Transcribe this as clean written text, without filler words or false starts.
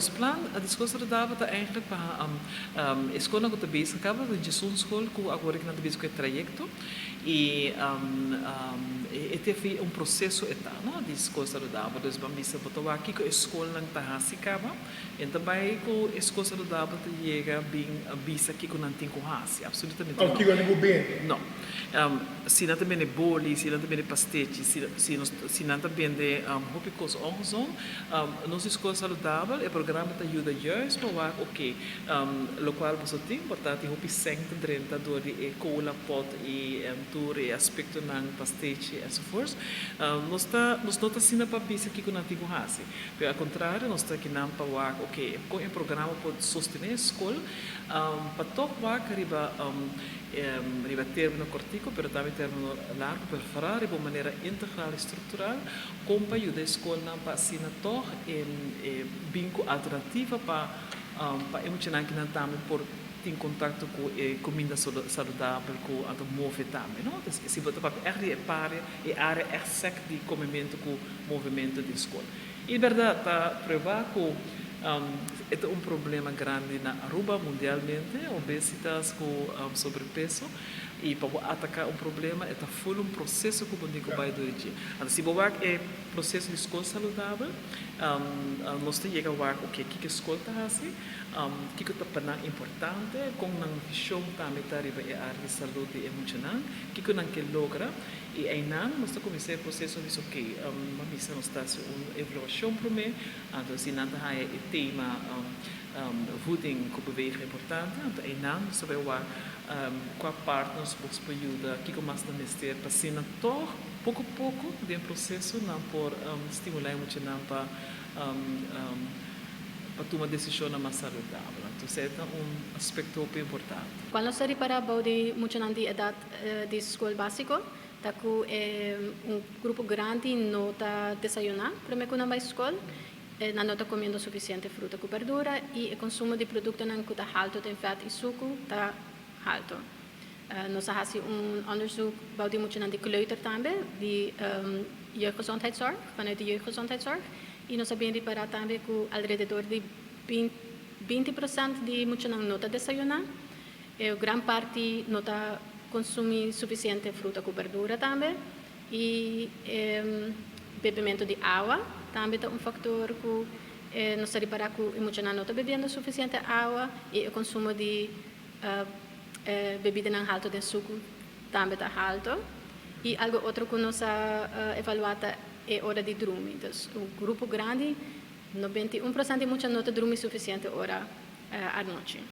Nos plan di Skol Saludabel ta eigenlijk pa e skolnan ku ta bezig kaba ta djesun skol ku awor nan ta bezig ku e trayekto i e ta un proseso e ta no di Skol Saludabel. Dus ban bisa bo ta wak kiko e skolnan ta hasi kaba e ta bai ku e Skol Saludabel ta yega bin bisa kiko nan tin ku hasi, absolutamente no. Kiko nan tin ku bende? No. Si nan ta bende boli, si nan ta bende pastechi, si nan ta bende hopi kos ongezond. Nos di Skol Saludabel, e programa ta yuda juist pa wak oke lokual boso tin, por ta tin hopi sèn ta drenta dor di e kola, pòt i tur e aspektonan, pastechi enzovoorts. Nos ta nos no ta asina pa bisa kiko nan tin ku hasi, pero al kontrario nos ta kinan pa wak oke kon e programa por sostené e skol pa tòg wak riba riba término kòrtiku pero tambe término largu, pero foral riba un manera integral i struktural. Kon pa yuda e skolnan pa asina tòg e bin ku alternativa pa pa e muchanan kinan tambe por tin kontakto ku e kuminda saludabel ku a ta move tambe no. Entonces si bo ta papia ègt di e parea e área ègt sèk di komementu ku movementu den skol. I bèrdat ta prueba ku e ta un problema grandi na Aruba mundialmente, obesitas ku sobrepeso. I pa bo ataká un problema e ta ful un proseso ku bo tin ku bai dor dje. Anto si bo wak e proseso di skol saludabel, nos ta yega wak oke kiko e skol ta hasi, kiko ta pa nan importante, kon nan vishon tambe ta riba e área di salud di e muchanan, kiko nan ke logra. I einan nos ta kuminsá e proseso bisa oke, bo a bisa nos ta hasi un evaluashon promé, anto si nan ta haña e tema voeding ku bewegen importante, anto einan nos ta bai wak Kua partners bos por yuda? Kiko mas nan mester pa asina tòg poko poko den proseso nan por stimulá e muchanan pa pa tuma desishonnan mas saludabel? Entonces e ta un aspekto hopi importante. Kual nos ta ripará bou di muchanan di edat di skol básiko ta ku e un grupo grandi no ta desayuná promé ku nan bai skol. Nan no ta komiendo sufisiente fruta ku berdura i e konsumo di produktonan ku ta haltu den vèt i suku ta haltu. Nos a hasi un onderzoek bou di muchanan di kleuter tambe di Jeugdgezondheidszorg, vanuit di Jeugdgezondheidszorg, i nos a bin ripará tambe ku alrededor di 20% di muchanan no ta desayuná. E gran parti no ta konsumí sufisiente fruta ku berdura tambe. I e bebementu di awa tambe ta un faktor ku nos ta ripará ku e muchanan no ta bebiendo sufisiente awa i e konsumo di bebidanan haltu den suku tambe ta haltu. I algu otro ku nos a evaluá ta e ora di drumi. Dus un grupo grandi, 91% di mucha no ta drumi sufisiente ora anochi.